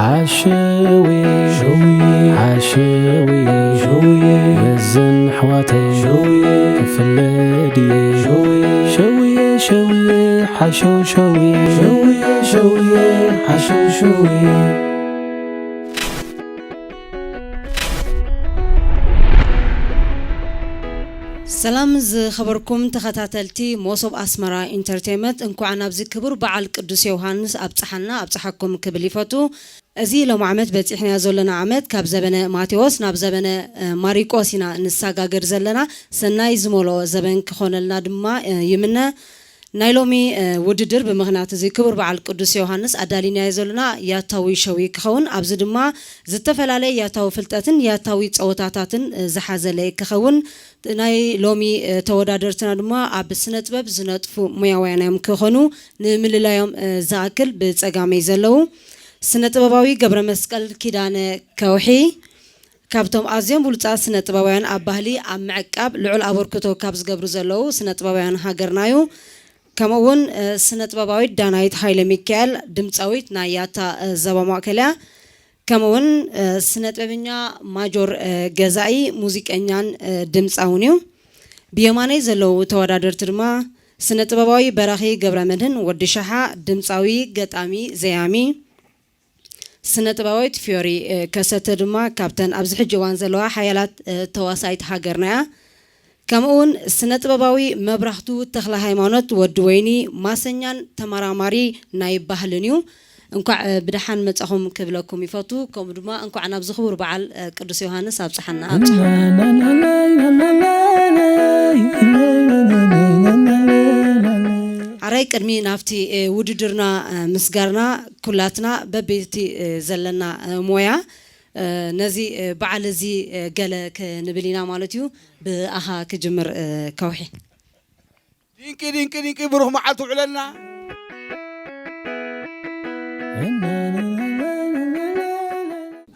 ሓሸውየ ሸውየ ሓሸውየ ሸውየ መዘን ኣሕዋተይ ሸውየ ክፍለ ድየ ሸውየ ሸውየ ሸውየ ሓሸው ሸውየ ሸውየ ሸውየ ሓሸው ሸውየ። ሰላም ዝኸበርኩም ተኸታተልቲ ሞሶብ ኣስመራ ኢንተርቴይመንት፣ እንኳዕ ናብዚ ክቡር በዓል ቅዱስ ዮሃንስ ኣብጽሓና ኣብጽሓኩም ክብል ይፈቱ። እዚ ሎም ዓመት በጺሕናዮ ዘለና ዓመት ካብ ዘበነ ማቴዎስ ናብ ዘበነ፣ እ፣ ማሪቆስ ኢና ንሰጋገር ዘለና። ሰናይ ዝመልኦ ዘበን ክኾነልና ድማ፣ እ፣ ይምነ። ናይ ሎሚ፣ እ፣ ውድድር ብምኽንያት እዚ ክቡር በዓል ቅዱስ ዮሃንስ ኣዳሊናዮ ዘለና ያታዊ ሸዊ ክኸውን፣ ኣብዚ ድማ ዝተፈላለየ ያታዊ ፍልጠትን ያታዊ ጸወታታትን፣ እ፣ ዝሓዘለ ክኸውን። ናይ ሎሚ፣ እ፣ ተወዳደርትና ድማ ኣብ ስነ ጥበብ ዝነጥፉ ሙያውያን እዮም ክኾኑ፣ ንምልላዮም፣ እ፣ ዝኣክል ብጸጋመይ ዘለዉ ስነ ጥበባዊ ገብረ መስቀል ኪዳነ ከውሒ፣ ካብቶም ኣዝዮም ብሉጻት ስነ ጥበባውያን ኣብ ባህሊ ኣብ ምዕቃብ ልዑል ኣበርክቶ ካብ ዝገብሩ ዘለዉ ስነ ጥበባውያን ሃገርና እዩ። ከምኡ እውን፣ እ፣ ስነ ጥበባዊት ዳናይት ሃይለ ሚካኤል፣ ድምጻዊት ናይ ያታ፣ እ፣ ዘባ ማእከል እያ። ከምኡ እውን፣ እ፣ ስነ ጥበበኛ ማጆር፣ እ፣ ገዛኢ፣ ሙዚቀኛን፣ እ፣ ድምጻውን እዩ። ብየማነይ ዘለዉ ተወዳደርቲ ድማ ስነ ጥበባዊ በራኺ ገብረ መድህን ወዲ ሸሓ፣ ድምጻዊ፣ ገጣሚ፣ ዘያሚ፣ ስነ ጥበባዊት ፊዮሪ፣ እ፣ ከሰተ ድማ ካብተን ኣብዚ ሕጂ እዋን ዘለዋ ሓያላት፣ እ፣ ተዋሳኢት ሃገርና እያ። ከምኡ እውን ስነ ጥበባዊ መብራህቱ ተኽለ ሃይማኖት ወዲ ወይኒ ማሰኛን ተመራማሪ ናይ ባህልን እዩ። እንኳዕ፣ እ፣ ብደሓን መጻኹም ክብለኩም ይፈቱ። ከምኡ ድማ እንኳዕ ናብዚ ክቡር በዓል፣ እ፣ ቅዱስ ዮሃንስ ኣብጽሓና፣ ኣብጽሓ። ሓራይ ቅድሚ ናብቲ፣ እ፣ ውድድርና፣ እ፣ ምስጋርና ኩላትና በብቲ፣ እ፣ ዘለና፣ እ፣ ሞያ፣ እ፣ ነዚ፣ እ፣ በዓል እዚ፣ እ፣ ገለ ክንብል ኢና ማለት እዩ። ብኣኻ ክጅምር፣ እ፣ ከውሒ። ድንቂ፣ ድንቂ፣ ድንቂ ብሩኽ መዓልቲ ውዕለልና።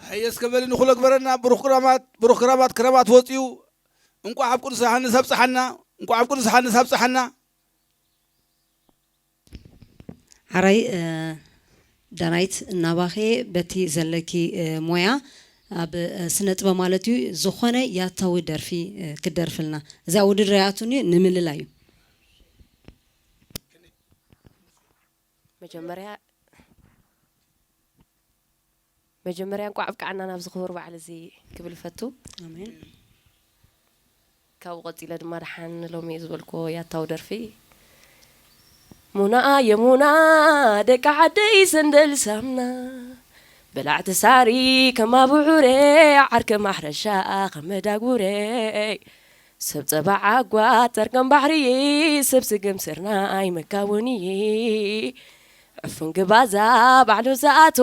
ሕየስ ከበሊ ንኹሎ ግበረና። ብሩኽ ክራማት፣ ብሩኽ ክራማት፣ ክራማት ወፂኡ። እንቋዕ ኣብ ቅዱስ ዮሃንስ ኣብፀሓና። እንቋዕ ኣብ ቅዱስ ዮሃንስ ኣብፀሓና። ሓራይ፣ እ፣ ዳናይት እናባኸ በቲ ዘለኪ፣ እ፣ ሞያ ኣብ፣ እ፣ ስነ ጥበብ ማለት እዩ፣ ዝኾነ ያታዊ ደርፊ፣ እ፣ ክትደርፍልና። እዛ ውድድር ያቱኒ ንምልላይ እዩ። መጀመርያ፣ መጀመርያ እንቋዕ ኣብቅዓና ናብዚ ክቡር በዓል እዚ ክብል እፈቱ። ኣሜን። ካብኡ ቀጺለ ድማ ደሓን ሎሚ ዝበልክዎ ያታዊ ደርፊ። ሙና የሙና ደቂ ዓደይ ሰንደል ሳምና፣ በላዕቲ ሳሪ ከም ኣቡዑረ፣ ዓርከ ማሕረሻ ከም መዳጉረ፣ ሰብ ጸባ ዓጓ ጸርቀም ባሕሪ፣ ሰብ ስገም ስርናይ መካወኒ፣ ዕፉን ግባዛ ባዕሉ ዝኣቶ፣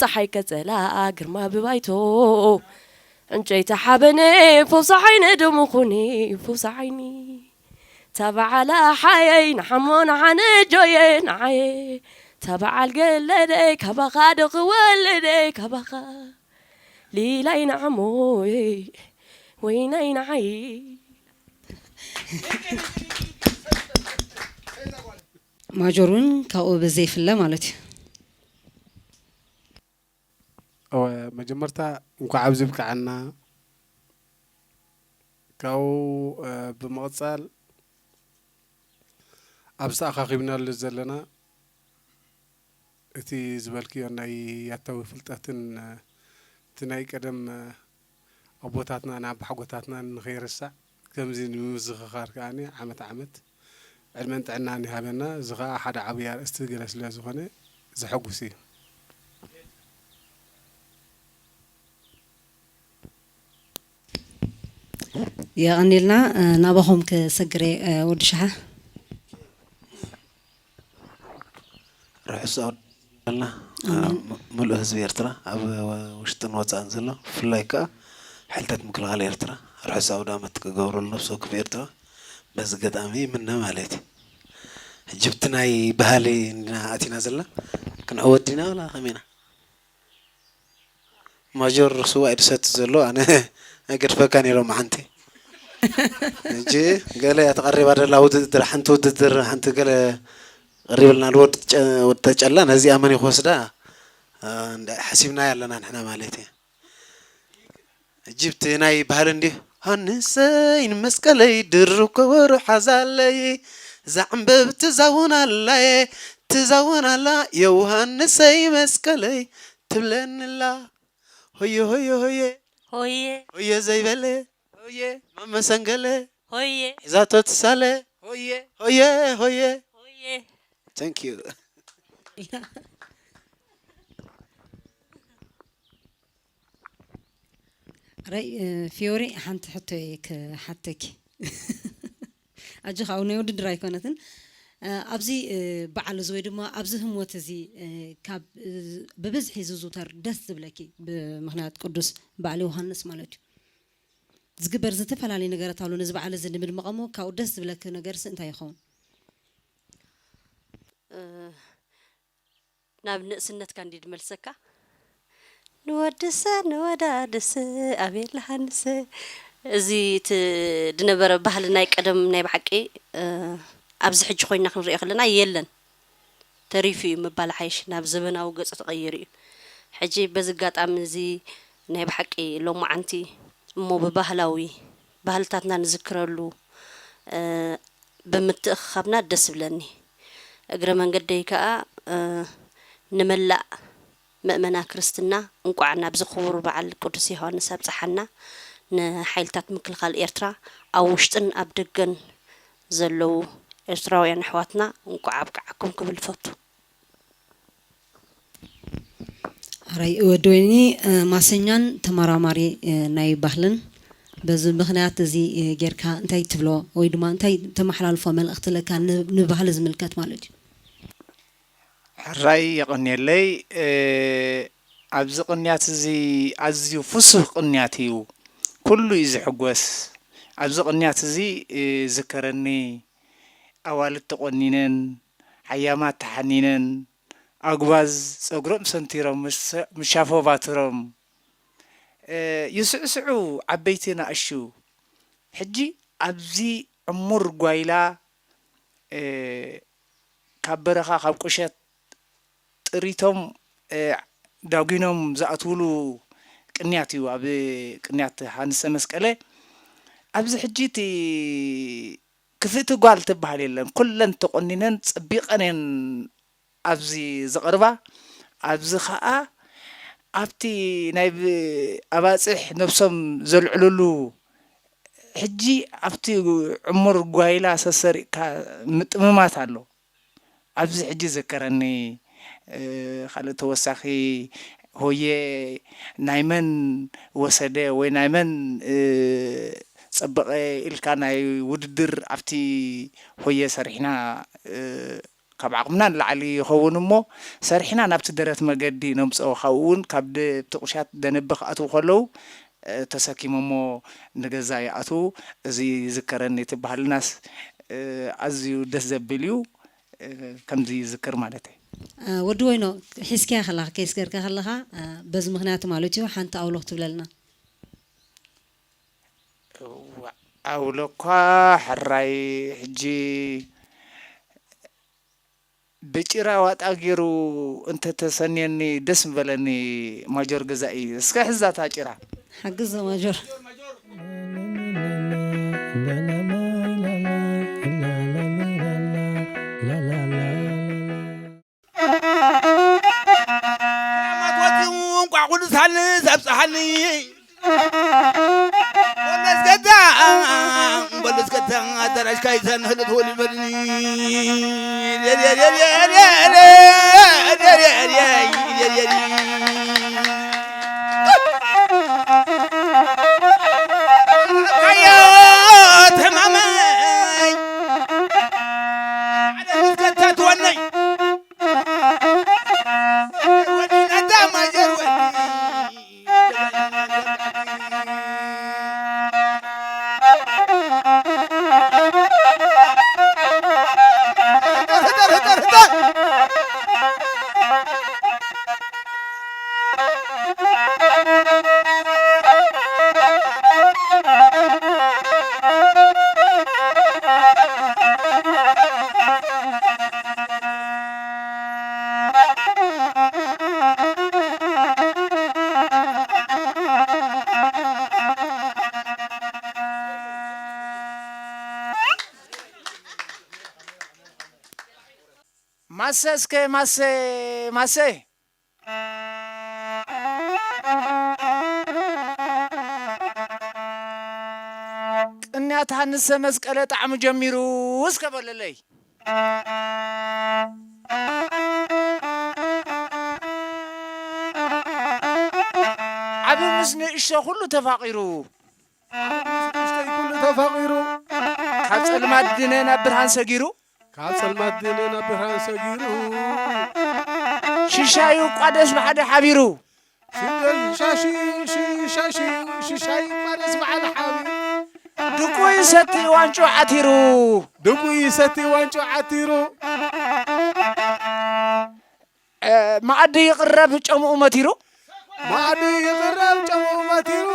ጸሓይ ቀጸላ ግርማ ብባይቶ። ዕንጨይቲ ሓበነ፣ ፈውሲ ዓይነ ደሙ ኹኒ፣ ፈውሲ ዓይኒ። እታ በዓል ኣሓየይ፣ ንሓሞ ንሓነ ጆየ ንዓየ። እታ በዓል ገለደይ፣ ካባኻ ዶ ክወለደይ፣ ካባኻ። ሊላይ ንዓሞይ፣ ወይናይ ንዓይ። ማጆር እውን ካብኡ ብዘይፍለ ማለት እዩ። እወ፣ መጀመርታ እንኳዕ ኣብዚ ብቅዓና። ካብኡ፣ እ፣ ብምቕጻል ኣብዚ ተኣኻኺብናሉ ዘለና እቲ ዝበልክዮ ናይ ያታዊ ፍልጠትን፣ እ፣ እቲ ናይ ቀደም፣ እ፣ ኣቦታትናን ኣባሓጎታትናን ንኸይርሳዕ ከምዚ ንምዝኽኻር ከኣ ዓመት ዓመት ዕድመን ጥዕናን ይሃበና። እዚ ኸኣ ሓደ ዓብዪ ኣርእስቲ ገለ ስለ ዝኾነ ዘሐጉስ እዩ። የቐኒልና፣ እ፣ ናባኹም ክሰግር እየ፣ እ፣ ወዲ ሸሓ። ርሑስ ኣውደ ኣሜን። ም-፣ ምሉእ ህዝቢ ኤርትራ ኣብ ውሽጥን ወጻእን ዘሎ፣ ብፍላይ ከኣ ሓይልታት ምክልኻል ኤርትራ ርሑስ ኣውደ ኣመት ክገብረሉ ነፍሲ ወከፍ ኤርትራ በዚ ኣጋጣሚ ይምነ ማለት እዩ። ሕጂ ብቲ ናይ ባህሊ እንዲና ኣቲና ዘለና፣ ክንዕወት ዲና ወላ ከመይ ኢና? ማጆር ስዋ እዩ ዝሰቲ ዘሎ፣ ኣነ ኣይገድፈካን ኢሎም ሓንቲ። ሕጂ ገለ እያ ተቐሪባ ደላ ውድድር፣ ሓንቲ ውድድር፣ ሓንቲ ገለ ቀሪብልና፣ ንወዲ ጨ-፣ ወዲ ተጨላ ነዚኣ መን እዩ ክወስዳ? እ፣ እንዳ-፣ ሓሲብናዮ ኣለና ንሕና ማለት እዩ። ሕጂ ብቲ ናይ ባህሊ እንዲዩ። ዮሃንሰይ ንመስቀለይ ድርብ ከበሮ ሓዛለይ፣ እዛ ዕምበብ ትዛወን ኣላየ፣ ትዛወን ኣላ፣ ዮሃንሰይ መስቀለይ ትብለንላ። ሆየ ሆየ ሆየ፣ ሆየ ሆየ ዘይበለ፣ ሆየ መመሰንገለ፣ ሆየ ሒዛቶ ትሳለ፣ ሆየ ሆየ ሆየ። ሆየ። Thank you። ራይ፣ እ፣ ፊዮሪ፣ ሓንቲ ሕቶ እየ ክሓተኪ። ኣጆኻ፣ ኣብ ናይ ውድድር ኣይኮነትን። እ፣ ኣብዚ፣ እ፣ በዓል እዚ ወይ ድማ ኣብዚ ህሞት እዚ፣ እ፣ ካብ፣ እ፣ ብብዝሒ ዝዝውተር ደስ ዝብለኪ ብምኽንያት ቅዱስ በዓል ዮሃንስ ማለት እዩ። ዝግበር ዝተፈላለየ ነገራት ኣሎ ነዚ በዓል እዚ ንምድማቕ እሞ ካብኡ ደስ ዝብለኪ ነገርሲ እንታይ ይኸውን? እ፣ ናብ ንእስነትካ እንዲ ድመልሰካ። ንወድሰ ንወዳድሰ ኣቤል ሃንሰ። እዚ እቲ ድነበረ ባህሊ ናይ ቀደም ናይ ብሓቂ፣ እ፣ ኣብዚ ሕጂ ኮይንና ክንሪኦ ከለና የለን። ተሪፉ እዩ ምባል ሓይሽ ናብ ዘበናዊ ገጹ ተቐይሩ እዩ። ሕጂ በዚ ኣጋጣሚ እዚ ናይ ብሓቂ ሎማዓንቲ እሞ ብባህላዊ ባህልታትና ንዝክረሉ፣ እ፣ ብምትእኽኻብና ደስ ብለኒ። እግረ መንገደይ ከኣ፣ እ፣ ንመላእ ምእመና ክርስትና እንቋዕ ናብዚ ክቡር በዓል ቅዱስ ዮሃንስ ኣብጽሓና። ንሓይልታት ምክልኻል ኤርትራ ኣብ ውሽጥን ኣብ ደገን ዘለዉ ኤርትራውያን ኣሕዋትና እንቋዕ ኣብቅዓኩም ክብል እፈቱ። ኣራይ ወዲ ወይኒ፣ እ፣ ማሰኛን ተመራማሪ፣ እ፣ ናይ ባህልን በዚ ምኽንያት እዚ፣ እ፣ ጌርካ እንታይ ትብሎ ወይ ድማ እንታይ ተመሓላልፎ መልእኽቲ ኣለካ ን-፣ ንባህሊ ዝምልከት ማለት እዩ? ሕራይ የቐንየለይ። እ፣ ኣብዚ ቅንያት እዚ ኣዝዩ ፍሱህ ቅንያት እዩ። ኩሉ እዩ ዝሕጎስ። ኣብዚ ቅንያት እዚ፣ እ፣ ዝከረኒ ኣዋልድ ተቖኒነን፣ ሓያማት ተሓኒነን፣ ኣጉባዝ ጸጉሮም ሰንቲሮም፣ ምስ፣ ምስ ሻፎ ባትሮም፣ እ፣ ይስዕስዑ ዓበይቲ ንኣሽቱ። ሕጂ ኣብዚ ዕሙር ጓይላ፣ እ፣ ካብ በረኻ፣ ካብ ቁሸት ጥሪቶም፣ እ፣ ዳጒኖም ዝኣትውሉ ቅንያት እዩ፣ ኣብ ቅንያት ሃንሰ መስቀለ። ኣብዚ ሕጂ እቲ ክፍእቲ ጓል ትበሃል የለን። ኩለን ተቆኒነን ጸቢቐን እየን ኣብዚ ዝቐርባ። ኣብዚ ኸኣ ኣብቲ ናይ ብ-፣ ኣባጽሕ ነብሶም ዘልዕልሉ፣ ሕጂ ኣብቲ ዕሙር ጓይላ ሰሰሪቕካ ምጥምማት ኣሎ። ኣብዚ ሕጂ ዝከረኒ፣ እ፣ ካልእ ተወሳኺ ሆየ ናይ መን ወሰደ ወይ ናይ መን፣ እ፣ ጸበቐ ኢልካ ናይ ውድድር ኣብቲ ሆየ ሰሪሕና፣ እ፣ ካብ ዓቕምና ንላዕሊ ይኸውን እሞ፣ ሰሪሕና ናብቲ ደረት መገዲ ነምጽኦ። ካብኡ እውን ካብ ደ-፣ ኣብቲ ቁሻት ደነበ ክኣትዉ ከለዉ፣ እ፣ ተሰኪሞሞ ንገዛ ይኣትዉ። እዚ ይዝከረኒ፣ እቲ ባህልናስ፣ እ፣ ኣዝዩ ደስ ዘብል እዩ። እ፣ ከምዚ ይዝክር ማለት እዩ። እ፣ ወዲ ወይኖ፣ ሒዝካያ ከለኻ፣ ኬስ ጌርካ ከለኻ፣ እ፣ በዚ ምኽንያት ማለት እዩ፣ ሓንቲ ኣውሎ ክትብለልና። እዋ፣ ኣውሎ እኳ ሕራይ ሕጂ ብጭራ ዋጣ ገይሩ እንተተሰንየኒ ደስ ምበለኒ ማጆር ገዛኢ። እስከ ሕዛታ ጭራ። ሓግዞ ማጆር። ክራማት ወፂኡ እንቋዕ ኩሉ ሳልስ ኣብፀሓኒ። በለስ ገታ፣ በለስ ገታ፣ ኣዳራሽ ካይሳን ህለት ወሊበልኒ። ካዮት ሕማመይ፣ በለስ ገታ ትወነይ። ወዲ ነዳ ማጀር ወዲ። ማሰ እስከ ማሰ ማሰ። ቅንያት ሃንሰ መስቀለ ጣዕሙ ጀሚሩ እስከ በለለይ። ዓቢ ምስ ንእሽቶ ኩሉ ተፋቒሩ። ዓቢ ምስ ንእሽተይ ኩሉ ተፋቒሩ። ካብ ጸልማት ድነ ናብ ብርሃን ሰጊሩ። ካብ ጸልማት ድነ ናብ ብርሃን ሰጊሩ። ሽሻዩ እኳ ደስ ብሓደ ሓቢሩ። ሽሻዩ፣ ሽሻዩ፣ ሽሻዩ እኳ ደስ ብሓደ ሓቢሩ። ድቁ ይሰቲ ዋንጩ ዓቲሩ። ድቁ ይሰቲ ዋንጩ ዓቲሩ። እ፣ መኣዲ ይቕረብ ጨምኡ መቲሩ። መኣዲ ይቕረብ ጨምኡ መቲሩ።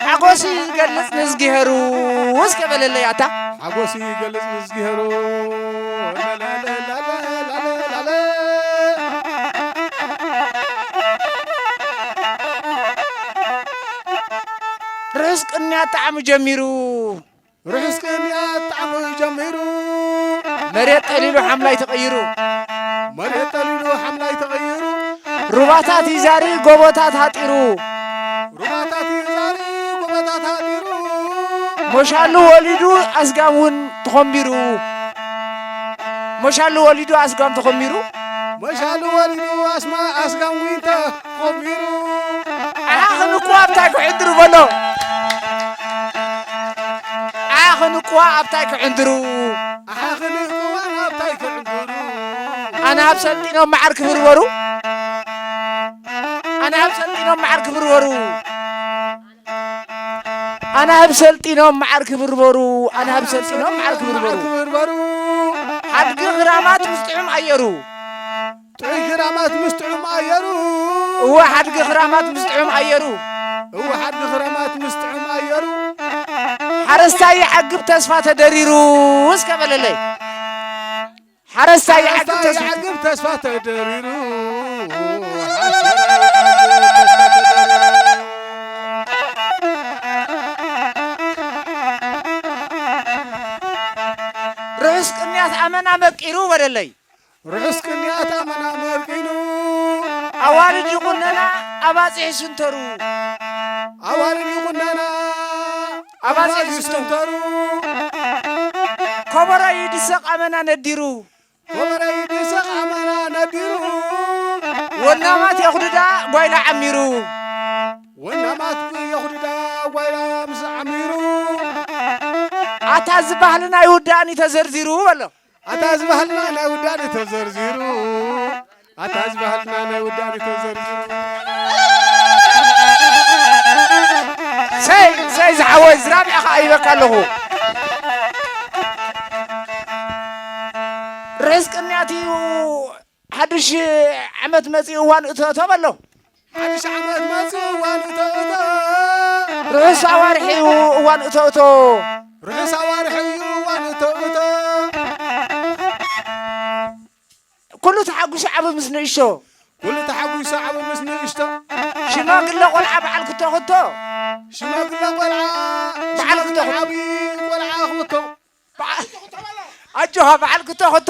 ሓጎስ ይገልጽ ንዝጊሄሩ እስከ በለለይ ኣታ። ሓጎስ ይገልጽ ንዝጊሄሩ። ላለ፣ ላለ፣ ላለ፣ ላለ። ርሑስ ቅንያት ጣዕሙ ጀሚሩ። ርሑስ ቅንያት ጣዕሙ ጀሚሩ። መሬት ጠሊሉ ሓምላይ ተቐይሩ። መሬት ጠሊሉ ሓምላይ ተቐይሩ። ሩባታት ይዛሪ ጎቦታት ሃጢሩ። ሩባታት ይዛሪ ጎቦታት ሃጢሩ። ሞሻሉ ወሊዱ ኣስጋም እውን ተኾምቢሩ። ሞሻሉ ወሊዱ ኣስጋም ተኾምቢሩ። ሞሻሉ ወሊዱ ኣስማ-፣ ኣስጋም እውን ተኾምቢሩ። ኣሓኽን እኮ ኣብታይ ክሕድሩ በሎ። ኣሓኽን እኮ ኣብታይ ክሕድሩ። ኣሓኽን እኮ ኣብታይ ክሕድሩ። ኣነ ኣብ ሰልጢኖም መዓር ክብርበሩ። ኣነ ኣብ ሰልጢኖም መዓር ክብርበሩ። ኣነ ኣብ ሰልጢኖም መዓር ክብርበሩ። ኣነ ኣብ ሰልጢኖም መዓር ክብርበሩ። ክብርበሩ። ሓድጊ ክራማት ምስ ጥዑም ኣየሩ። ጥዑይ ክራማት ምስ ጥዑም ኣየሩ። እወ ሓድጊ ክራማት ምስ ጥዑም ኣየሩ። እወ ሓድጊ ክራማት ምስ ጥዑም ኣየሩ። ሓረስታይ ይዓግብ ተስፋ ተደሪሩ እስከ በለለይ። ሓረስታይ ይዓግብ ሓረስታይ ተስፋ ይዓግብ ተስፋ ተደሪሩ። ሓረስታይ ይዓግብ ተስፋ ተደሪሩ። ርሑስ ቅንያት ኣመና መቂሩ በለለይ። ርሑስ ቅንያት ኣመና መርቂኑ። ኣዋልድ ይቑነና ኣባጽሕ ይስንተሩ። ኣዋልድ ይቑነና ኣባጽሕ ኣባጽሕ ይስንተሩ። ይስንተሩ። ከበሮ ይድሰቕ ኣመና ነዲሩ። ከበሮ ይድሰቕ ኣመና ነዲሩ። ወናማት የኹድዳ ጓይላ ዓሚሩ። ወናማት የኹድዳ ጓይላ ምስ ዓሚሩ። ኣታ እዚ ባህልና ይውዳእን እዩ ተዘርዚሩ በሎ። ኣታ እዚ ባህልና ናይ ውዳኔ ተዘርዚሩ። ኣታ እዚ ባህልና ናይ ውዳኔ ተዘርዚሩ። ሰይ፣ ሰይ ዝሓወይ፣ ዝራቢዕኻ ይበካ ኣለኹ። ርሑስ ቅንያት እዩ፣ ሓድሽ ዓመት መጺኡ እዋን እቶ፣ እቶ በሎ። ሓድሽ ዓመት መጺኡ እዋን እቶ እቶ። ርሑስ ኣዋርሕ እዩ እዋን እቶ እቶ። ርሑስ ኣዋርሕ እዩ እዋን እቶ እቶ። ኩሉ ተሓጒሱ ዓቢ ምስ ንእሽቶ። ኩሉ ተሓጒሱ ዓቢ ምስ ንእሽቶ። ሽማግለ ቆልዓ በዓል ክቶ ክቶ። ሽማግለ ቆልዓ፣ በዓል ሽማግለ ክቶ ክቶ። ዓቢ ቆልዓ ክቶ። በዓ-፣ ኣጆኻ በዓል ክቶ ክቶ።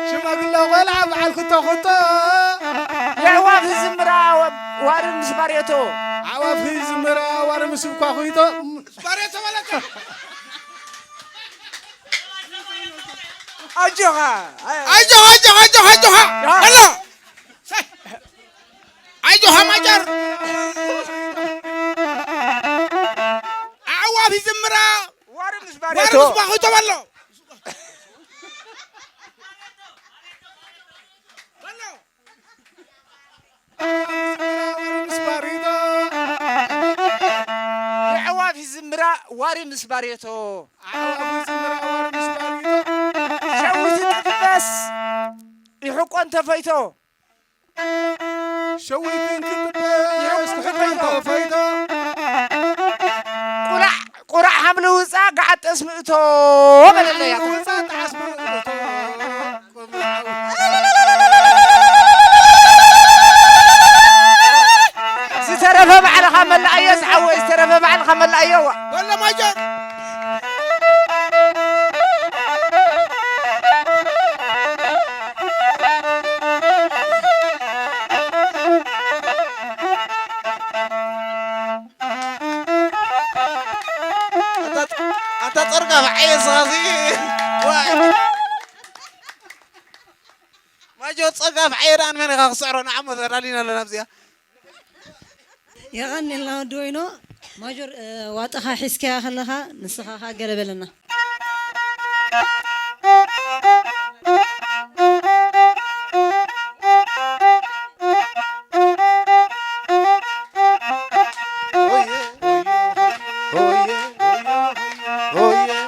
ሽማግለ ቆልዓ በዓል ክቶ ክቶ። የዕዋፍ ዝምራ ወ-፣ ዋሪ ምስ ባርየቶ። ኣዕዋፍ ዝምራ ዋሪ ምስ ኳኺቶ። ባርየቶ በለቶ። ኣጆኻ። ኣጆኻ፣ ኣጆኻ፣ ኣጆኻ፣ ኣጆኻ። ያ። በሎ። ኣጆኻ ማጨር። ኣዕዋፍ ዝምራ ዋሪ ምስ ዋሪ ባርየቶ። ምስ ኳኺቶ በሎ። በሎ። የዕዋፍ ዝምራ ዋሪ ምስ ባርየቶ። ሸዊት ጥበስ ይሕቆን ተፈይቶ። ሸዊትን ክትበስ ይሕቆን ተፈይቶ። ቁራዕ፣ ቁራዕ ሓምሊ ውፃ ገዓጠስ ምእቶ በለለይ ኣታ። ውፃ ጣዕስ ምእቶ። ዝተረፈ ባዕልኻ መላእዮ ዝሓወይ፣ ዝተረፈ ባዕልኻ መላእየዋ። ወለ ማጀር። ኣታ፣ ኣታ ጸርጋ ብዓየ ሰኻሲ። ዋይ። ማጆር ጸጋ ብዓየ ደኣ ንመን ኢኻ ክስዕሮ? ንዓሞ ተዳሊና ኣለና ኣብዚኣ። የቐንየልና ወዲ ወይኖ። ማጆር፣ እ፣ ዋጣኻ ሒዝካያ ከለኻ ንስኻ ኸኣ ገለ በለና። ሆየ፣ ሆየ፣ ሆየ፣ ሆየ፣ ሆየ፣ ሆየ፣ ሆየ፣ ሆየ፣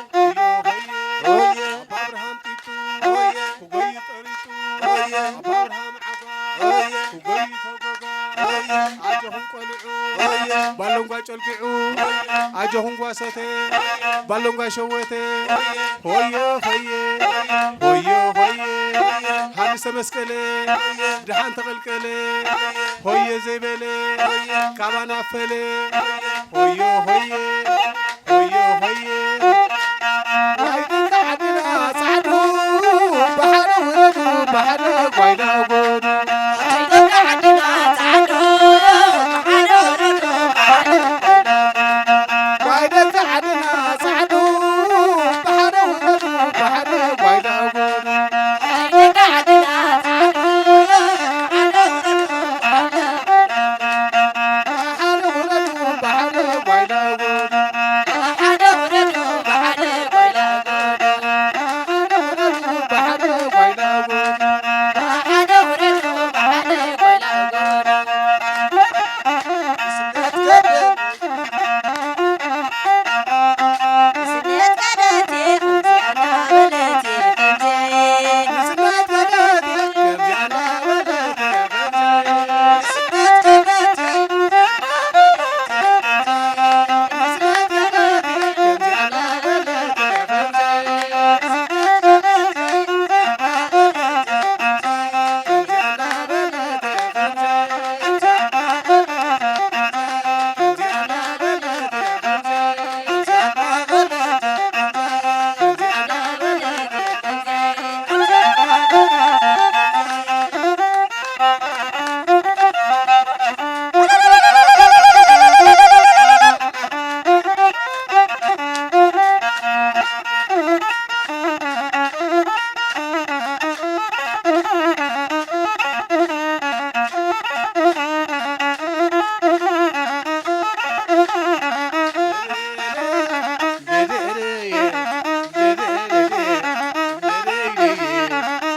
ሆየ፣ ሆየ፣ ኣባ ኣብርሃም ጢጡ፣ ሆየ፣ ክጎይ ጠሪጡ፣ ሆየ፣ ኣባ ኣብርሃም ዓጓ፣ ሆየ፣ ክጎይ ተጎጋ፣ ሆየ፣ ኣጆኹም ቆልዑ፣ ሆየ፣ ባሎንጓ ጨልጊዑ፣ ሆየ፣ ኣጆኹም ጓሰተ፣ ባሎንጓ ሸወተ፣ ሆየ፣ ሆየ፣ ሆየ፣ ሆየ፣ ሃንሰ መስቀለ፣ ደሓን ተቐልቀለ፣ ሆየ ዘይበለ፣ ካባና ፈለ፣ ሆየ፣ ሆየ፣ ሆየ፣ ሆየ። ዋይ ደቂ ዓድና ጻዕዱ፣ ብሓደ ውረዱ፣ ብሓደ ጓይላ ጎዱ። ዋይ ደቂ ዓድና ጻዕዱ፣ ብሓደ ውረዱ፣ ብሓደ ጓይላ ጎዱ። ዋይ ደቂ ዓድና ጻዕዱ፣ ብሓደ ውረዱ፣ ብሓደ ጓይላ ጎዱ።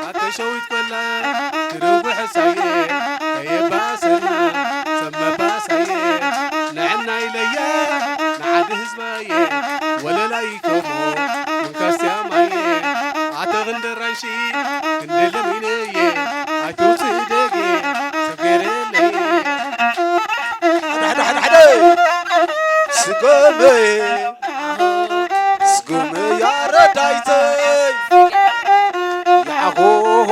ኣተሸዊት ኮላ ትረውሕ ሳየ ከየባሰና ሰብ መባሳየ ንዕና ኢለየ ንዓዲ ህዝባየ ወለላይ ኮሞ እንካስያ ማየ ኣተ ክንዲ ራንሺ ክንዲ ለሚነየ ኣይትውፅእ ደጌ ሰብ ገይረለየ ሓደ ሓደ ሓደ ሓደ ስገመየ ስገመያ ረዳይተይ ያሆሆ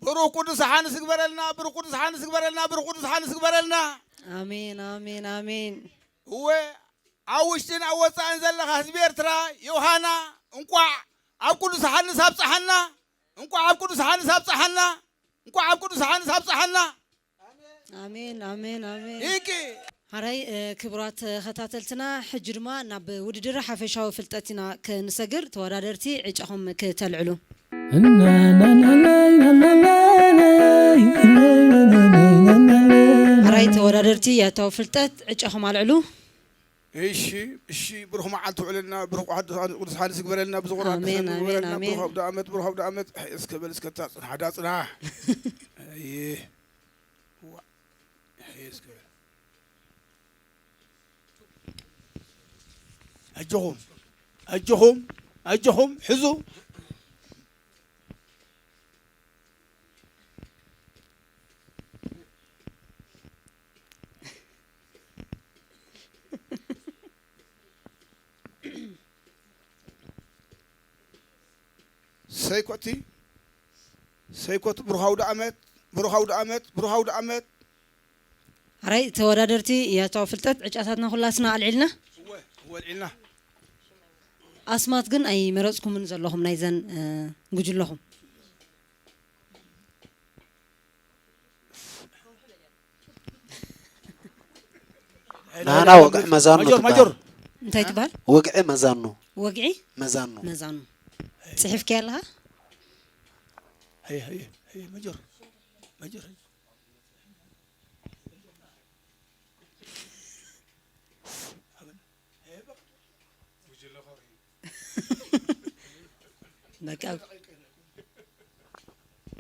ብሩኽ ቅዱስ ሓንስ ግበረልና፣ ብሩኽ ቅዱስ ሓንስ ግበረልና፣ ብሩኽ ቅዱስ ሓንስ ግበረልና። ኣሜን፣ ኣሜን፣ ኣሜን። እወ፣ ኣብ ውሽጥን ኣብ ወጻእን ዘለኻ ህዝቢ ኤርትራ፣ ዮሃና፣ እንቋዕ ኣብ ቅዱስ ሓንስ ኣብጽሓና። እንኳዕ ኣብ ቅዱስ ሓንስ ኣብፀሓና። እንኳዕ ኣብ ቅዱስ ሓንስ ኣብፀሓና። ኣሜን ኣሜን ኣሜን። ይቂ ሓራይ ክቡራት ተኸታተልትና፣ ሕጂ ድማ ናብ ውድድር ሓፈሻዊ ፍልጠት ኢና ክንሰግር። ተወዳደርቲ ዕጫኹም ክተልዕሉ። ሓራይ ተወዳደርቲ ያታዊ ፍልጠት ዕጫኹም ኣልዕሉ። እሺ እሺ። ብሩኽ መዓልቲ ውዕለልና፣ ብሩኽ ቅዱስ ሓንስ ግበረልና፣ ብዝቑራ ኣሜን፣ ኣሜን፣ ኣሜን። ብሩኽ ኣውደ ዓመት፣ ብሩኽ ኣውደ ዓመት። እስከ በል እስከ ታ ጽናሕ ዳ ጽናሕ። እይ። ዋ። እስከ በል። ኣጆኹም ኣጆኹም ኣጆኹም ሕዙ። ሰይኮቲ ሰይኮቲ ብሩኻዊ ደኣመት ብሩኻዊ ደኣመት ብሩኻዊ ደኣመት። ሓራይ ተወዳደርቲ ያታዊ ፍልጠት ዕጫታትና ኩላትና ኣልዒልና። እወ እወ ኣልዒልና። ኣስማት ግን ኣይመረፅኩምን ዘለኹም ናይዘን ጉጅለኹም። ናና ወግዒ መዛኑ ማጆር ማጆር። እንታይ ትበሃል? ወግዒ መዛኑ ወግዒ መዛኑ መዛኑ። ፅሒፍካያ ኣለኻ? هي هي هي مجر مجر. በቃ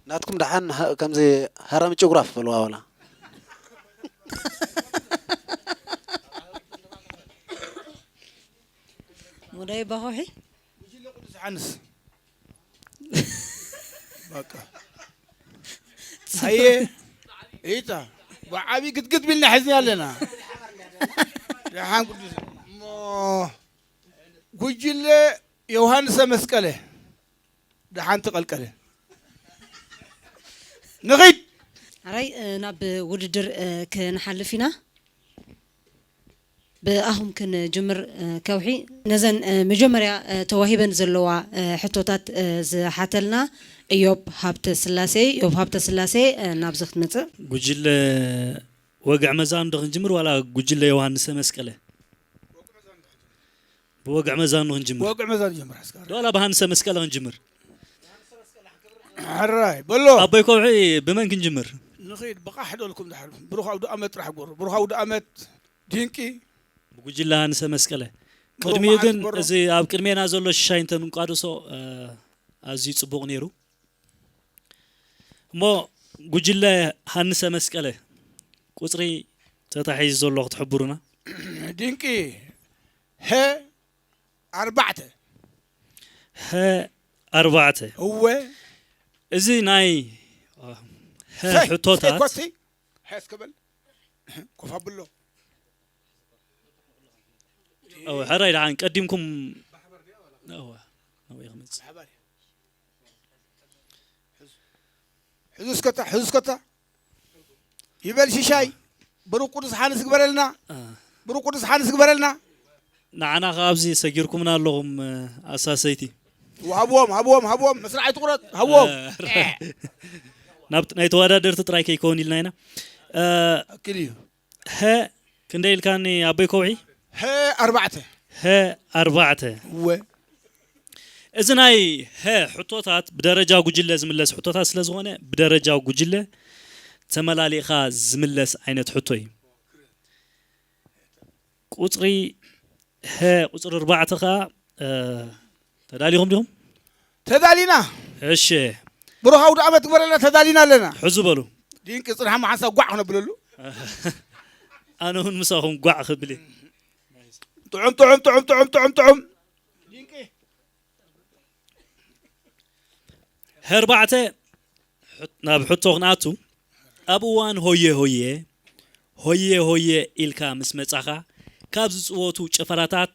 ናትኩም ደሓን ከምዚ ሃራሚ ጭጉራፍ በልዋ ወላ ሙዳይ ባኾሒ። ጉጅለ ቅዱስ ሓንስ በቃ ኣየ ኢታ ብዓብዪ ግድግድ ቢልና ሕዝኒ ኣለና። ደሓን ቅዱስ እሞ ጉጅለ ዮሃንሰ መስቀለ ደሓን ተቐልቀለ። ንኺድ ሓራይ ናብ ውድድር ክንሓልፍ ኢና። ብኣኹም ክንጅምር ከውሒ። ነዘን መጀመርያ ተዋሂበን ዘለዋ ሕቶታት ዝሓተልና እዮብ ሃብተ ስላሴ። እዮብ ሃብተ ስላሴ ናብዚ ክትመፅእ። ጉጅለ ወግዕ መዛኑ ዶ ክንጅምር ዋላ ጉጅለ ዮሃንሰ መስቀለ? ብወግዕ መዛኑ ክንጅምር። ወግዕ መዛኑ ጀምር ሓስካ ዶ ዋላ ብሃንሰ መስቀለ ክንጅምር? ሕራይ በሎ ኣቦይ ከውሒ ብመን ክንጅምር? ንኺድ ብቓሕ ዶልኩም ድሓር ብሩኻዊ ደኣመት ጥራሕ ጎሩ ብሩኻዊ ደኣመት ድንቂ ብጉጅለ ሃንሰ መስቀለ። ብሩኽ ቅድሚኡ መዓልቲ ግን ጎሩ። እዚ ኣብ ቅድሜና ዘሎ ሽሻይ እንተምንቋድሶ ኣዝዩ ፅቡቕ ነይሩ። እሞ ጉጅለ ሃንሰ መስቀለ ቁፅሪ ተታሒዙ ዘሎ ክትሕብሩና። ድንቂ ሀ ኣርባዕተ ሀ ኣርባዕተ እወ እዚ ናይ ሀ ሰይ- ሕቶታት ሰይ ኮቲ ሀ እስከ በል ኮፍ ኣብሎ እወ፣ ሕራይ ደሓን ቀዲምኩም እወ፣ ናብኡ ክመጽእ። ሕዙ እስከታ ሕዙ እስከታ ይበል ሽሻይ ብሩክ ቅዱስ ሓንስ ግበረልና አ፣ ብሩክ ቅዱስ ሓንስ ግበረልና ንዓና ከ ኣብዚ ሰጊርኩምና ኣለኹም ኣሳሰይቲ ሃብዎም ሃብዎም ሃብዎም መስርዓይ ትቑረፅ ሃብዎም ናብ ናይ ተወዳደርቲ ጥራይ ከይከውን ኢልና ኢና። ኣክል እዩ ሀ ክንደይ ኢልካኒ ኣቦይ ከውሒ? ሀ ኣርባዕተ ሀ ኣርባዕተ እወ እዚ ናይ ሀ ሕቶታት ብደረጃ ጉጅለ ዝምለስ ሕቶታት ስለ ዝኾነ ብደረጃ ጉጅለ ተመላሊእኻ ዝምለስ ዓይነት ሕቶ እዩ። ቁፅሪ ሀ ቁፅሪ ኣርባዕተ ከዓ እ፣ ተዳሊኹም ዲኹም? ተዳሊና እሺ ብሩኻዊ ደኣመት ግበረልና ተዳሊና ኣለና ሕዙ በሉ። ድንቂ ፅንሓ መሓንሳ ጓዕ ክነብለሉ ኣነ እውን ምሳኹም ጓዕ ክብል እየ። ጥዑም ጥዑም ጥዑም ጥዑም ጥዑም ጥዑም ሀርባዕተ ናብ ሕቶ ክንኣቱ ኣብ እዋን ሆየ ሆየ ሆየ ሆየ ኢልካ ምስ መጻኻ ካብ ዝፅወቱ ጭፈራታት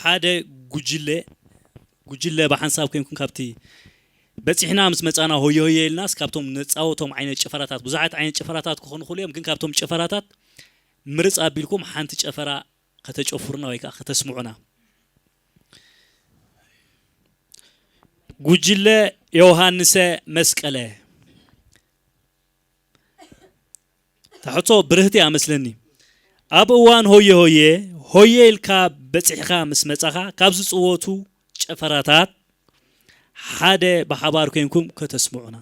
ሓደ ጉጅለ ጉጅለ ብሓንሳብ ኮይንኩም ካብቲ በፂሕና ምስ መፃና ሆየ ሆየ ኢልናስ ካብቶም ነፃወቶም ዓይነት ጭፈራታት ብዙሓት ዓይነት ጭፈራታት ክኾኑ ክኽእሉ እዮም ግን ካብቶም ጭፈራታት ምርፅ ኣቢልኩም ሓንቲ ጨፈራ ከተጨፍሩና ወይ ከዓ ከተስምዑና ጉጅለ ዮሃንሰ መስቀለ። እታ ሕቶ ብርህቲ እያ መስለኒ። ኣብ እዋን ሆየ ሆየ፣ ሆየ ኢልካ በጺሕካ ምስ መጻኻ፣ ካብ ዝጽወቱ ጨፈራታት ሓደ ብሓባር ኮንኩም ከተስምዑና።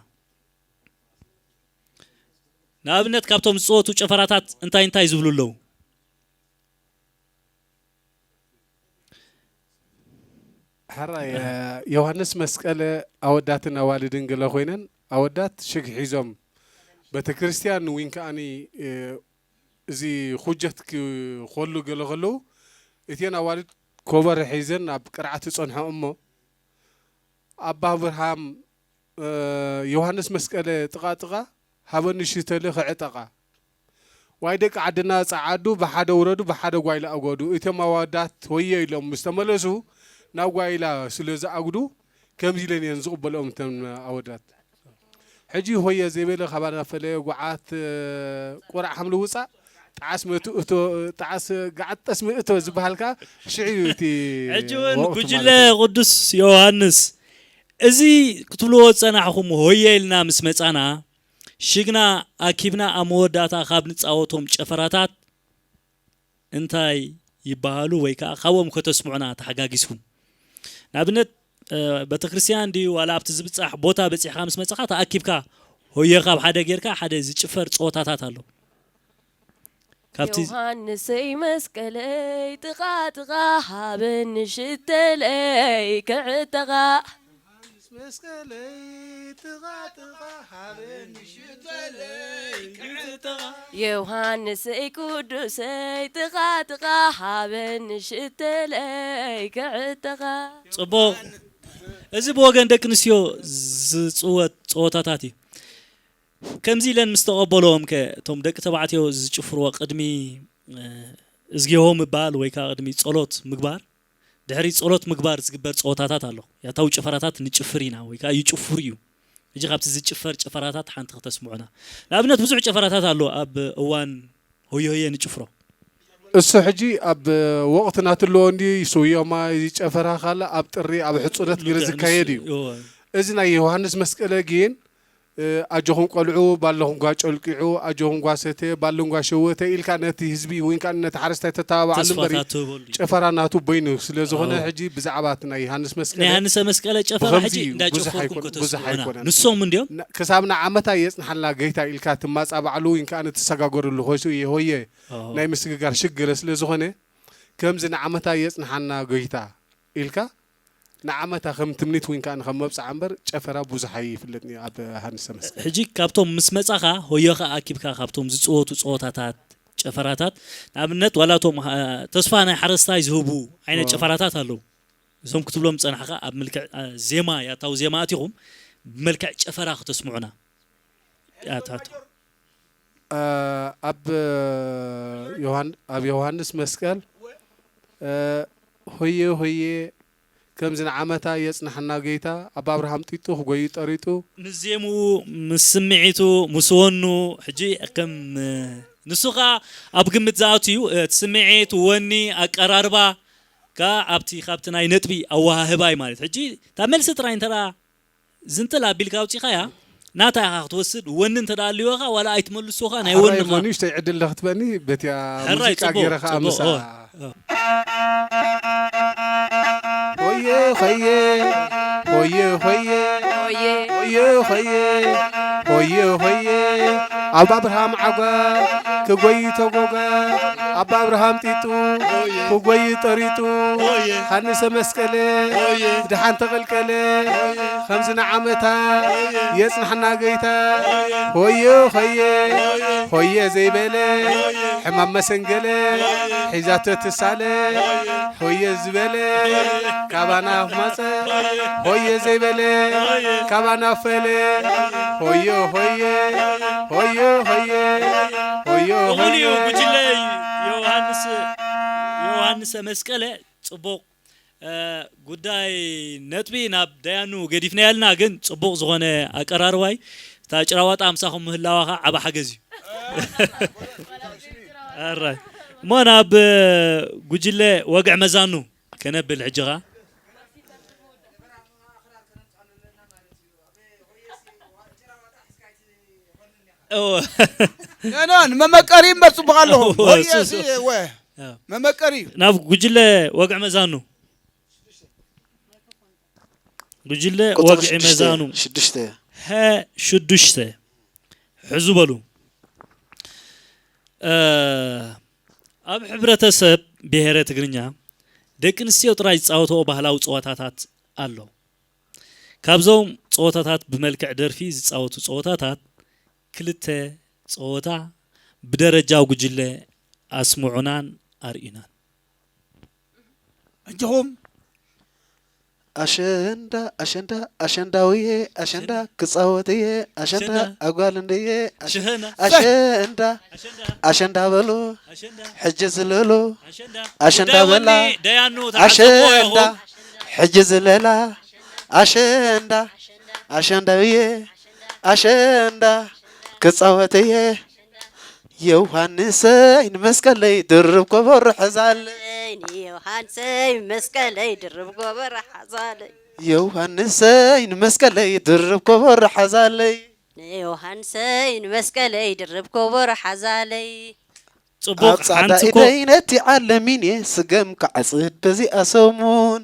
ንኣብነት ካብቶም ዝጽወቱ ጨፈራታት እንታይ እንታይ ዝብሉ ኣለዉ? ሕራይ ዮሃንስ መስቀለ ኣወዳትን ኣዋልድን ገለ ኮይነን ኣወዳት ሽግ ሒዞም ቤተክርስትያን ዊን ከኣኒ እዚ ኩጀት ክኾሉ ገለ ከለዉ እቲን ኣዋልድ ኮበሮ ሒዘን ኣብ ቅርዓት ይጸንሖ እሞ ኣባ ኣብርሃም ዮሃንስ መስቀለ ጥቓ ጥቓ ሃበኒ ሽተለ ክዕጠቓ ዋይ ደቂ ዓድና ጸዓዱ ብሓደ ውረዱ ብሓደ ጓይላ ኣጎዱ። እቶም ኣወዳት ሆየ ኢሎም ምስ ተመለሱ ናብ ጓይላ ስለ ዝኣጉዱ ከምዚ ኢለን እየን ዝቕበልኦም እተን ኣወዳት። ሕጂ ሆየ ዘይበለ ካባና ፈለየ ጓዓት ቁራዕ ሓምሊ ውጻእ ጣዓስ መእቱ እቶ ጣዓስ ጋዓት ጠስሚ እቶ ዝበሃል ከኣ ሽዑ እዩ እቲ ሕጂ እውን ወቕቲ ጉጅለ ማለት እዩ። ቅዱስ ዮሃንስ እዚ ክትብልዎ ዝጸናሕኹም ሆየ ኢልና ምስ መጻና ሽግና ኣኪብና ኣብ መወዳእታ ካብ ንጻወቶም ጨፈራታት እንታይ ይበሃሉ ወይ ከዓ ካብኦም ከተስምዑና ተሓጋጊዝኩም ንኣብነት ቤተክርስትያን ድዩ ዋላ ኣብቲ ዝብፃሕ ቦታ በፂሕካ ምስ መፀኻ ተኣኪብካ ሆየ ካብ ሓደ ጌርካ ሓደ ዝጭፈር ፀወታታት ኣሎ ካብቲ ዮሃንሰይ መስቀለይ ጥቓ ጥቓ ሃበኒ ሽተለይ ክዕጠቓ መስቀለይ ጥቓ ጥቓ ሃበኒ ሽተለይ ክዕጠቓ ዮሃንሰይ ቅዱሰይ ጥቓ ጥቓ ሃበኒ ሽተለይ ክዕጠቓ ፅቡቕ እዚ ብወገን ደቂ ኣንስትዮ ዝፅወት ፀወታታት እዩ ከምዚ ኢለን ምስ ተቐበልዎም ከ እቶም ደቂ ተባዕትዮ ዝጭፍርዎ ቅድሚ እዝጊሆ ምባል ወይ ከዓ ቅድሚ ጸሎት ምግባር ድሕሪ ጸሎት ምግባር ዝግበር ጸወታታት ኣሎ። ያታዊ ጭፈራታት ንጭፍር ኢና ወይ ከዓ ይጭፍሩ እዩ። ሕጂ ካብቲ ዝጭፈር ጭፈራታት ሓንቲ ክተስምዑና። ንኣብነት ብዙሕ ጭፈራታት ኣሎ ኣብ እዋን ሆየ ሆየ ንጭፍሮ። እሱ ሕጂ ኣብ ወቕቲ ናትለዎ እንዲ ይስውዮማ ይጨፈራ ካላ ኣብ ጥሪ ኣብ ሕጹነት ገለ ዝካየድ እዩ። እዚ ናይ ዮሃንስ መስቀለ ግን ኣጆኹም ቆልዑ ባለኹም ጓ ጨልቂዑ ኣጆኹም ጓ ሰተ ባልን ጓ ሸወተ ኢልካ ነቲ ህዝቢ ወይን ከዓ ነቲ ሓረስታይ ተተባብዓሉ እምበሪ ተስፋታት ትህበሉ እዩ። ጨፈራ ናቱ በይኑ ስለ ዝኾነ ሕጂ ብዛዕባ እቲ ናይ ዮሃንስ ናይ መስቀለ ዮሃንሰ መስቀለ ጨፈራ ብኸምዚ ሕጂ እዩ፣ ብዙሕ እንዳጨፈርኩም ኣይኮን- ብዙሕ ከተስምዑና ኣይኮነን። ንሶም እንዲዮም ና- ክሳብ ንዓመታ የጽንሓልና ገይታ ኢልካ ትማጻባዕሉ ወይን ከዓ ንትሰጋገርሉ ኮይሱ እየ ሆየ ናይ ምስግጋር ሽግ ገለ ስለ ዝኾነ ከምዚ ንዓመታ የጽንሓና ገይታ ኢልካ ንዓመታ ከም ትምኒት ወይን ከዓ ከም መብጽዓ እምበር ጨፈራ ብዙሕ ኣይፍለጥን እዩ ኣብ ሃንሰ መስቀል። ሕጂ ካብቶም ምስ መጻኻ ሆዮኻ ኣኪብካ ካብቶም ዝጽወቱ ጸወታታት ጨፈራታት ንኣብነት ዋላ እቶም ተስፋ ናይ ሓረስታይ ዝህቡ ዓይነት ጨፈራታት ኣለዉ እዞም ክትብሎም ዝጸናሕኻ ኣብ ምልክዕ ዜማ ያታዊ ዜማ ኣቲኹም ብመልክዕ ጨፈራ ክተስምዑና ያታቱ ኣብ ዮሃን ኣብ ዮሃንስ መስቀል ሆየ ሆየ ከምዚ ንዓመታ የጽንሓና ገይታ ኣብ ኣብርሃም ጢጡ ክጎዩ ጠሪጡ ምስ ዜምኡ ምስ ስምዒቱ ምስ ወኑ ሕጂ ከም ንሱ ኸዓ ኣብ ግምት ዝኣቱ እዩ እቲ ስምዒት ወኒ ኣቀራርባ ከ ኣብቲ ካብቲ ናይ ነጥቢ ኣወሃህባይ ማለት ሕጂ እታ መልሲ ጥራይ እንተ ዝንጥል ኣቢልካ ኣውፂኻያ ናታ ኢኻ ክትወስድ ወኒ እንተ ኣልወኻ ዋላ ኣይትመልሶኻ ናይ ወኒ ኸ ንሽተይ ዕድል ለኽትበኒ በቲያ ሕራይ ሙዚቃ ገይረ ጽቡቅ ከዓ ጽቡቅ ምሳ ኦ፣ ኦ። ሆየ ሆየ ሆየ ሆየ ሆየ ሆየ ሆየ ሆየ ሆየ ኣብ ኣብርሃም ዓጓ ክጎይ ተጎጋ ኣብ ኣብርሃም ጢጡ ክጎይ ጠሪጡ ሃንሰ መስቀለ ድሓን ተቐልቀለ ከምዚ ንዓመታ የጽንሓና ገይታ ሆየ ሆየ ሆየ ዘይበለ ሕማም መሰንገለ ሒዛቶ ትሳለ ሆየ ዝበለ ካባና ማፀ ሆየ ዘይበለ ካባና ፈለ ሆየ ሆየ ሆየ ሆየ ሆየ እሙን እዩ ሆየ ጉጅለ ዮሃንስ ዮሃንስ መስቀለ ጽቡቕ ጉዳይ ነጥቢ ናብ ደያኑ ገዲፍና ያልና ግን ጽቡቕ ዝኾነ ኣቀራርባይ እታ ጭራዋጣ ኣምሳኹም ምህላዋ ከዓ ዓብ ሓገዝ እዩ ኣራይ እሞ ናብ ጉጅለ ወግዕ መዛኑ ከነብል ሕጂ ኸዓ እወ። ኖ፣ ኖ፣ ንመመቀሪ እምበር ጽቡቕ ኣለኹ። እወ፣ ወይ እሱ፣ እሱ። እሲ፣ እወ። እወ። መመቀሪ እዩ። ናብ ጉጅለ ወግዒ መዛኑ። ጉጅለ ቁጽሪ ወግዒ ሽዱሽተ፣ መዛኑ። ሽዱሽተ። ሀ ሽዱሽተ። ሕዙ በሉ። እ፣ ኣብ ሕብረተሰብ ብሄረ ትግርኛ ደቂ ኣንስትዮ ጥራይ ዝጻወትኦ ባህላዊ ጸወታታት ኣሎ። ካብዞም ጸወታታት ብመልክዕ ደርፊ ዝጻወቱ ጸወታታት ክልተ ጸወታ ብደረጃ ጉጅለ ኣስምዑናን ኣርእዩናን። ኣጆኹም። ኣሸንዳ፣ ኣሸንዳ፣ ኣሸንዳውየ፣ ኣሸንዳ ኣሸንዳ። ክጻወትየ፣ ኣሸንዳ ኣሸንዳ። ኣጓል እንድየ፣ ኣሸ-፣ ሽህና። ኣሸንዳ፣ ኣሸንዳ። ኣሸንዳ በሉ፣ ኣሸንዳ። ሕጂ ዝለሉ፣ ኣሸንዳ። ኣሸንዳ ጉዳይ በላ፣ ወኒ ደያኑ ተዓዘብዎ ኣሸንዳ፣ ኢኹም። ሕጂ ዝለላ፣ ኣሸንዳ፣ ኣሸንዳውየ፣ ኣሸንዳ ክጻወትየ፣ ዮሃንሰይ ንመስቀለይ ድርብ ኮቦሮ ሓዛለይ። ዮሃንሰይ መስቀለይ ድርብ ኮቦሮ ሓዛለይ። ዮሃንሰይ ንመስቀለይ ድርብ ኮቦሮ ሓዛለይ። ንዮሃንሰይ ንመስቀለይ ድርብ ኮቦሮ ሓዛለይ። ጽቡቕ፣ ኣብ ጻዕዳ ሓንቲ ኮ- ኢደይ ነቲ ዓለሚን እየ ስገም ክዓጽድ በዚኣ ሰሙን።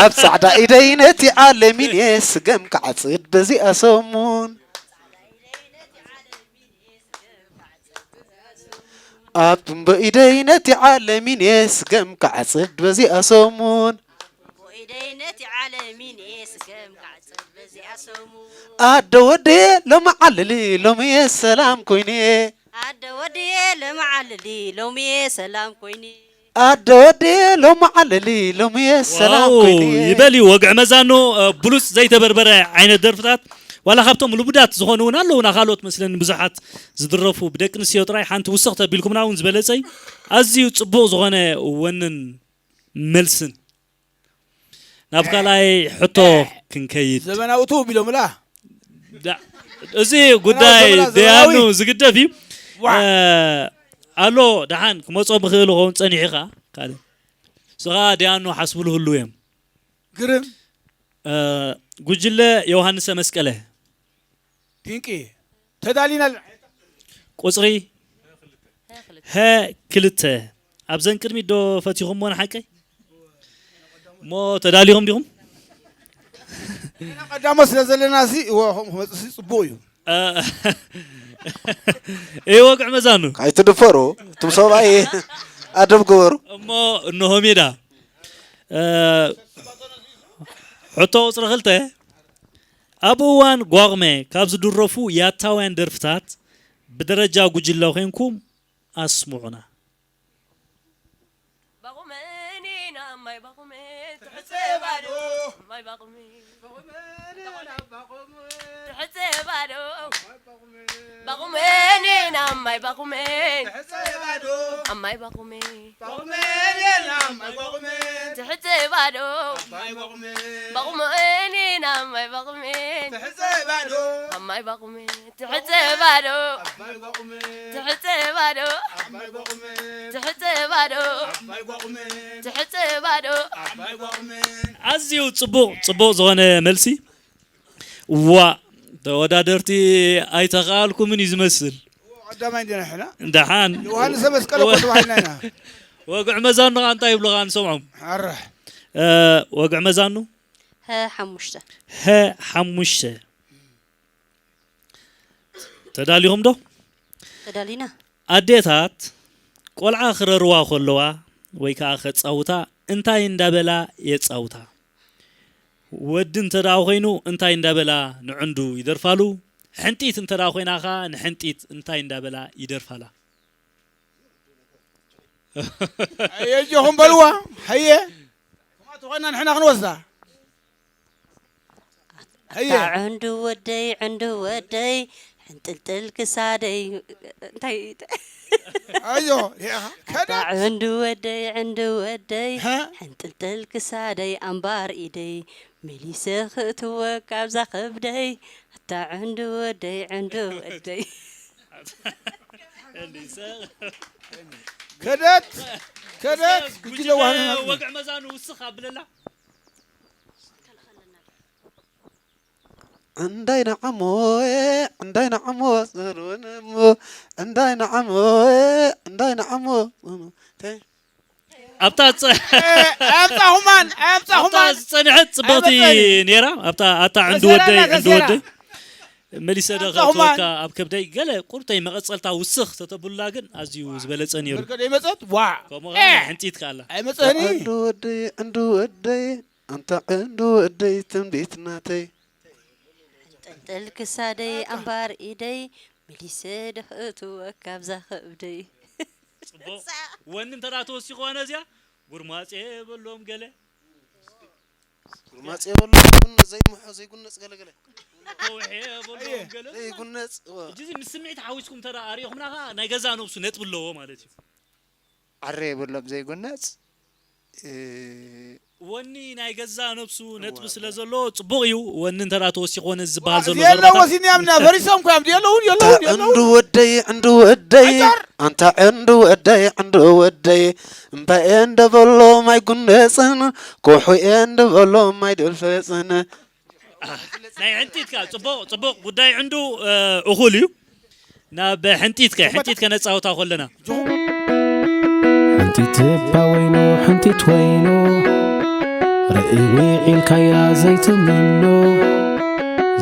ኣብ ጻዕዳ ኢደይ ነቲ ዓለሚን እየ ስገም ክዓጽድ በዚኣ ሰሙን። ኣብ ትንቦ ኢደይ ነቲ ዓለሚን እየ ስገም ክዓጽድ በዚኣ ሰሙን። ኢደይ ነቲ ዓለሚን እየ ስገም ክዓጽድ በዚኣ ሰሙን። ኣደ ወደየ ሎሚ ዓልሊ ሎሚ እየ ሰላም ኮይነ። ኣደ ወደየ ሎሚ ዓልሊ ሎሚ እየ ሰላም ኮይነ። ኣደ ወደየ ሎሚ ዓልሊ ሎሚ እየ ሰላም ዋው፣ ኮይነ። ይበል እዩ ወግዒ መዛኑ፣ እ፣ ብሉጽ ዘይተበርበረ ዓይነት ደርፍታት። ዋላ ካብቶም ልሙዳት ዝኾኑ እውን ኣለዉና፣ ካልኦት መስለኒ ብዙሓት ዝድረፉ ብደቂ ኣንስትዮ ጥራይ። ሓንቲ ውስኽ ተቢልኩምና እውን ዝበለጸ እዩ። ኣዝዩ ጽቡቕ ዝኾነ ወንን መልስን። ናብ ካልኣይ ሕቶ ክንከይድ። ዘመናዊ ትው ቢሎምላ። ዳ-፣ እዚ ጉዳይ ዘመና-፣ ደያኑ ዘመናዊ። ዝግደፍ እዩ። ዋ። እ፣ ኣሎ፣ ደሓን ክመጾ ብኽእል ይኸውን ጸኒሑ ኢኻ። ካልእ። ንስኻ ደያኑ ሓስብሉ ህልው እዮም። ግርም። እ፣ ጉጅለ ዮሃንሰ መስቀለ። ድንቂ። ተዳሊና ኣለና። ቁጽሪ ሀ ክልተ። ኣብዘን ቅድሚት ዶ ፈቲኹምዎ ንሓቀይ? እሞ ተዳሊኹም ዲኹም? ቀዳሞት ስለ ዘለና ሲ፣ እዎ፣ ከምኡ ክመጽእ ሲ ጽቡቕ እዩ። እ፣ እየ ወግዒ መዛኑ። ኣይትድፈሩ፣ እቱም ሰብኣይ ኣደብ ግበሩ። እሞ እንሆ ሜዳ። እ፣ ሕቶ ቁጽሪ ክልተ። ኣብ እዋን ጓቕመ ካብ ዝድረፉ ያታውያን ደርፍታት ብደረጃ ጉጅለ ኾይንኩም ኣስምዑና። ባቑመ ኔና ማይ ባቑመ ትሕጸ ባዶ። ማይ ባቑመ ትሕጸ ባዶ። ባቑመ ኔና ማይ ባቑመ ትሕጸ ባዶ። ኣብ ማይ ባቑመ ባቑመ ኔና ማይ ባቑመ ትሕጸ ባዶ። ኣብ ማይ ባቑመ ባቑመ ኔና ማይ ባቑመ ትሕጸ ባዶ። ኣብ ማይ ባቑመ ትሕጸ ባዶ። ኣብ ማይ ባቑመ ትሕጸ ባዶ። ኣብ ማይ ባቑመ ትሕጸ ባዶ። ኣብ ማይ ባቑመ ትሕጸ ባዶ። ኣብ ማይ ባቑመ ኣዝዩ ጽቡቕ፣ ጽቡቕ ዝኾነ መልሲ። ዋ፣ ተወዳደርቲ ኣይተኻኣልኩምን እዩ ዝመስል። ቀዳማይ እንዲና ንሕና። ደሓን። ዮሃንስ መስቀል እኮ ተባሂልና ኢና። ወግዒ መዛኑ ኸኣ እንታይ ይብሉኻ ንሰምዖም? ኣረ። እ፣ ወግዒ መዛኑ? ሀ ሓሙሽተ። ሀ ሓሙሽተ። ተዳሊኹም ዶ? ተዳሊና። ኣዴታት ቆልዓ ክረርዋ ከለዋ ወይ ከኣ ከጻውታ እንታይ እንዳበላ የጻውታ? ወዲ እንተ ደኣ ኾይኑ እንታይ እንዳበላ ንዕንዱ ይደርፋሉ? ሕንጢት እንተ ደኣ ኾይና ኸኣ ንሕንጢት እንታይ እንዳበላ ይደርፋላ? ኣየጆኹም በልዋ። ሃየ። ከምኣ ተኾይና ንሕና ክንወስዳ። ሃየ። ኣታ ዕንዱ ወደይ፣ ዕንዱ ወደይ፣ ሕንጥልጥል ክሳደይ። እንታይ? ኣዮ፣ ያ፣ ኣታ ከዳት። ዕንዱ ወደይ፣ ዕንዱ ወደይ፣ ሃ? ሕንጥልጥል ክሳደይ፣ ኣምባር ኢደይ፣ መሊሰ ክእትወ ካብዛ ከብደይ። ኣታ ዕንዱ ወደይ፣ ዕንዱ ወደይ። ከደት፣ ከደት፣ እስከ ጉጅለ ጉጅለ ዋህና ወግዒ መዛኑ ውስኽ ኣብለላ። እንዳይ ንዓሞ እንዳይ ንዓሞ ዘርወነሞ እንዳይ ንዓሞ እንዳይ ንዓሞ ተ- ኣብታ ጸ- ኣምፃኹማን ኣብታ ኣምፃኹማን ዝጸንሐት ጽብቕቲ ኣይመጸኒ። ነይራ። ኣብታ ኣታ ዕንዱ ተሰራ ወደይ እና ዕንዱ ተሰራ። ወደይ መሊሰ ዶ ኣምጻኹማን። ከእትወካ ኣብ ከብደይ ገለ ቁርተይ መቐጸልታ ውስኽ ተተብሉላ ግን ኣዝዩ ዝበለጸ ነይሩ። በርከደ ይመፀት ዋ ከምኡ ኸዓ ናይ ሕንጢት ከኣላ ኣይመፀኒ ዕንዱ ወደይ ዕንዱ ወደይ ኣንታ ዕንዱ ወደይ ትንቢት ናተይ ጠልጠል ክሳደይ ኣምባር ኢደይ መሊሰ ዶ ከእትወካ ኣብዛ ከብደይ ጽቡቕ ወኒ እንተ ተወሲኹ ኾነ እዚኣ ጉርማጽ የበሎም ገለ ጉርማጽ የበሎም ዘይጉነጽ ዘይምሖ ዘይጉነጽ ገለገለ ከውሒ የበሎም ገለ ዘይጉነጽ እዚ ምስ ስምዒት ሓዊስኩም እንተ ኣሪኦኹምና ኸዓ ናይ ገዛ ነብሱ ነጥቢ ኣለዎ ማለት እዩ። ዓረ የብሎም ዘይጉነጽ ወኒ ናይ ገዛ ነብሱ ነጥቢ ስለ ዘለዎ ጽቡቕ እዩ። ወኒ እንተ ተወሲኹ ኾነ ዝበሃል ዘሎ የለው ዘረባታት ወሲኒ ያምና ፈሪሶም እኳ እዮም የለውን የለውን ኣንታ የለውን ዕንዱ ወደይ ዕንዱ ወደይ ኣንታ ዕንዱ ወደይ ዕንዱ ወደይ እምባኤ እንደበሎ ማይጉነጽን ኮሑኤ እንደበሎ ማይድልፈጽን ናይ ሕንጢትካ ጽቡቕ ጽቡቕ ጉዳይ ዕንዱ እ፣ እኹል እዩ። ናብ ሕንጢትከ ሕንጢት ከነጻውታ ከለና ሓንቲት እባ ወይኑ ሓንቲት ወይኑ ርእይ ውዒልካያ ዘይትምኖ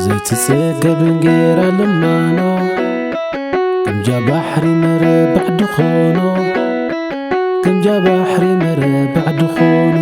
ዘይትጽገብ እንጌራ ልማኖ ግምጃ ባሕሪ መረባዕ ድኾኖ ግምጃ ባሕሪ መረባዕ ድኾኖ